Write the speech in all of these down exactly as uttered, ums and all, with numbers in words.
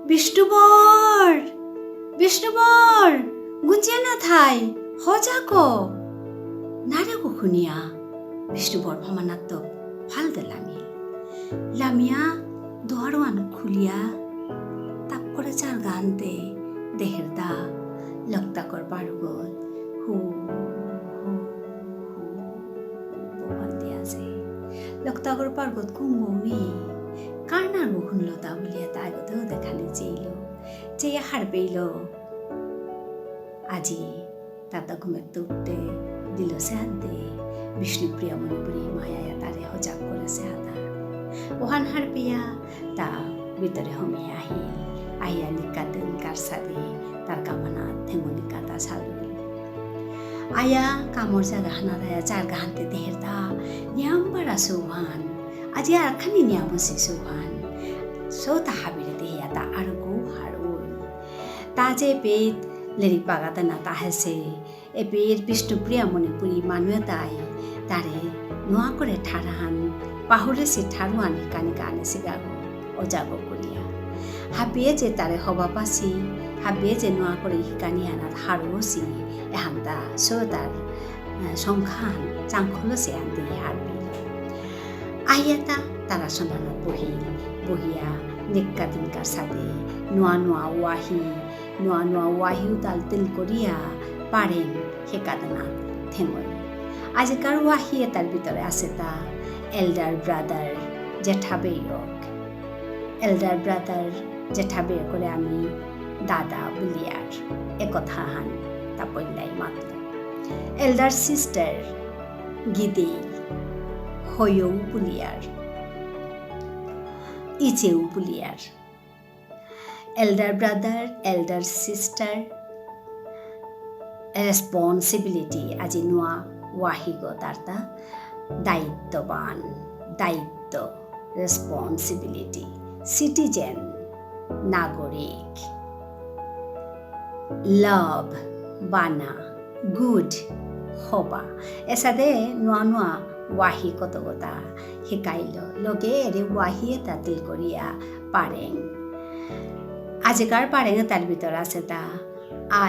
বিষ্ণুবর! বিষ্ণুবর! গুঞ্জিয়া না থাই, হজাকো! নারে গো হুনিয়া, বিষ্ণুবর ভামানাত্ত ফালদে লামি। লামিয়া দুয়ারহান খুলিয়া, তাপ করে চারগাহান্তে দেহেরদা লকতাকর পারগত হু, হু, হু, হু, বহান দিয়া আছে। লকতাকর পারগত কুঙ্গমি, কারনার মুখুন লতা বুলিয়া তা আগতেও দেখানি চেইল। চেয়া হারপেইল। আজি তাতা ঘুমেত্ত উঠতে দিল সেহান্তে বিষ্ণুপ্রিয়া মণিপুরী মায়া তারে হজাক করে সেহাতা। ওহান হারপিয়া তা ভিতরে হমি আহিল। আহিয়া নিকাদিন কারসাদে তার কামানা থেমুনিকা তা সালুল। আয়া কামর জাগা হানা দায়া চারগাহান্তে দেহেরদা নিয়াম বারা সৌহান। আজি আরখানি নিয়াম সে সৌহান। সৌতা হাবিরে দেহিয়া তা আরগো হারুল। তা যে পেত লেরি পাগাতা না তাহেসে, এপেইর বিষ্ণুপ্রিয়া মণিপুরী মানুয়ে তাই তারে নুয়া করে ঠারহান, পাহুরেসি ঠারহান হিকানি কানে সিগাগো, অজাগো করিয়া। হাবিয়ে যে তারে হবা পাসি, হাবিয়ে যে নুয়া করে হিকানি আনার হারুসি, এহান্তা সৌতার, আহ, সংখ্যাহান চাংখলসে আনতে হারবি। আহিয়াতা তারা সনানা বহি, বহিয়া, নিক্কা দিনকার সাদে, নুয়া নুয়া ওয়াহি, নুয়া নুয়া ওয়াহি উতাল তিল করিয়া পারেং হিকাদানা থেমই। আজিকার ওয়াহি এতার ভিতরে আছে তা elder brother, জেঠা বেয়ক। Elder brother, জেঠা বেয়করে আমি দাদা বুলিয়ার। এ কথাহান তা পইলাই মাতল। Elder sister, গিদেই, হয়ৌ বুলিয়ার। ইচেউ বুলিয়ার। Elder brother, elder sister, responsibility, আজি নুয়া ওয়াহিগো তারতা, দায়িত্ববান, দায়িত্ব, responsibility, citizen, নাগরিক, love, বানা, good, হবা। এসাদে নুয়া নুয়া ওয়াহি কতগতা হিকাইল। লগে এরে ওয়াহি এতা তিল করিয়া পারেং। আজিকার পারেং এতার ভিতর আছে তা,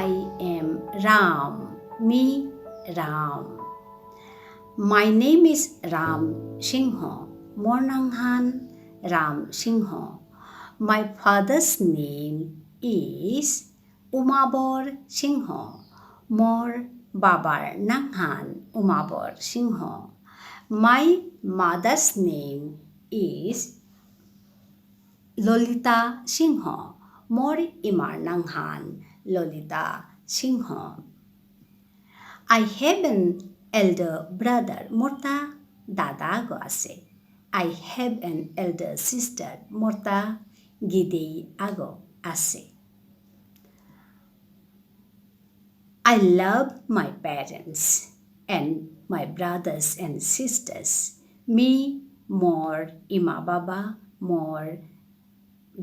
I am রাম, মি Ram. My name is Ram Singh, মোর নাঙহান Ram Singh. My father's name is Umabar Singh, মোর বাবার নাঙহান উমাবর সিংহ। My mother's name is Lalita সিংহ, মোর ইমার নাঙহান ললিতা সিংহ। I have an elder brother, মোরতা দাদা আগো আছে। I have an elder sister, মোরতা গিদেই আগো আছে। I love my parents and my brothers and sisters. Me more ইমা বাবা, মোর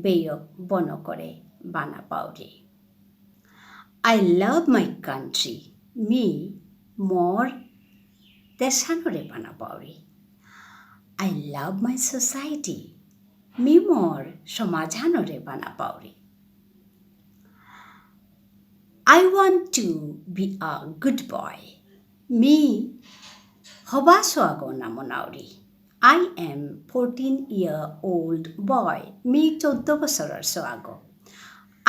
বেয়ক বনকরে বানা Pauri. I love my country. Me more দেশানরে বানা Pauri. I love my society. Me more সমাজহানরে বানা Pauri. I want to be a good boy. Me হবা সোয়াগো না মনাউরি। I am fourteen year old boy. Me চৌদ্দ বছরর সোয়াগো।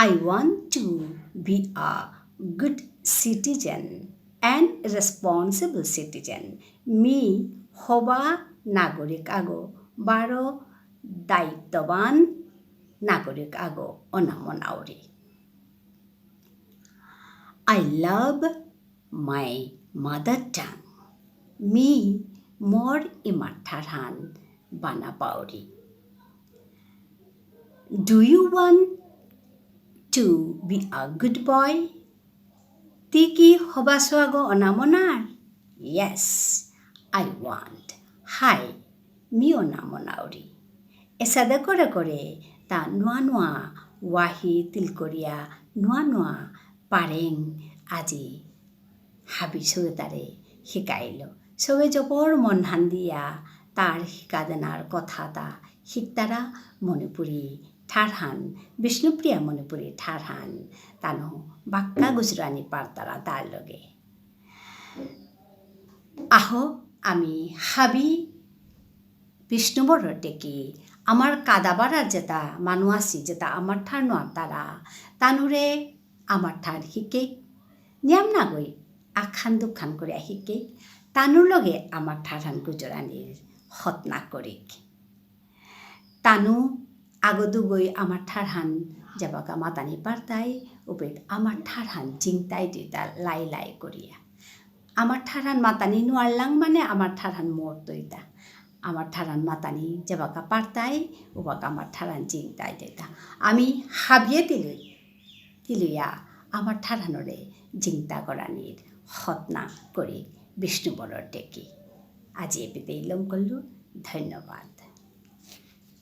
I want to be a good citizen and responsible citizen. Me হবা নাগরিক আগো, বারো দায়িত্ববান নাগরিক আগো অনা মনাউরি। I love my mother tongue. Me more ইমার ঠারহান বানা Pauri. Do you want to be a good boy? তি কি হবা সোয়াগো অনা মনার? Yes, I want. হাই, মি অনা মনাউরি। এসাদে করে করে তা নুয়া নুয়া ওয়াহি তিলকরিয়া নুয়া নুয়া পারেং আজি হাবি সৌতারে হিকাইল। সৌয়ে জবর মন হান্দিয়া তার হিকাদেনার কথা তা হিকতারা মণিপুরী ঠারহান, বিষ্ণুপ্রিয়া মণিপুরী ঠারহান, তানু বাক্কা গুজরানি পারতারা তার লগে। আহো, আমি হাবি বিষ্ণুবরর টেকি, আমার কাদাবারার যেতা মানু আসি, যেতা আমার ঠার নুয়ারতারা, তানুরে আমার ঠার হিকেক, নিয়াম নাগই, আখান দুখান করে হিকেক, তানুর লগে আমার ঠারহান গুজরানির হতনা করিক। তানু আগদুগই আমার ঠারহান যেবাকা মাতানি পারতাই, উবেক আমার ঠারহান জিংতাই দুইতা লাই লাই করিয়া। আমার ঠারহান মাতানি নুয়ারলাং মানে আমার ঠারহান মরতইতা। আমার ঠারহান মাতানি যেবাকা পারতাই, উবাকা আমার ঠারহান জিংতাই দুইতা। আমি হাবিয়ে তিলুই, তিলুইয়া আমার ঠারহানরে জিংতা করানির হতনা করি বিষ্ণুবরর টেকি। আজি এপিতেই লম করলু। ধন্যবাদ।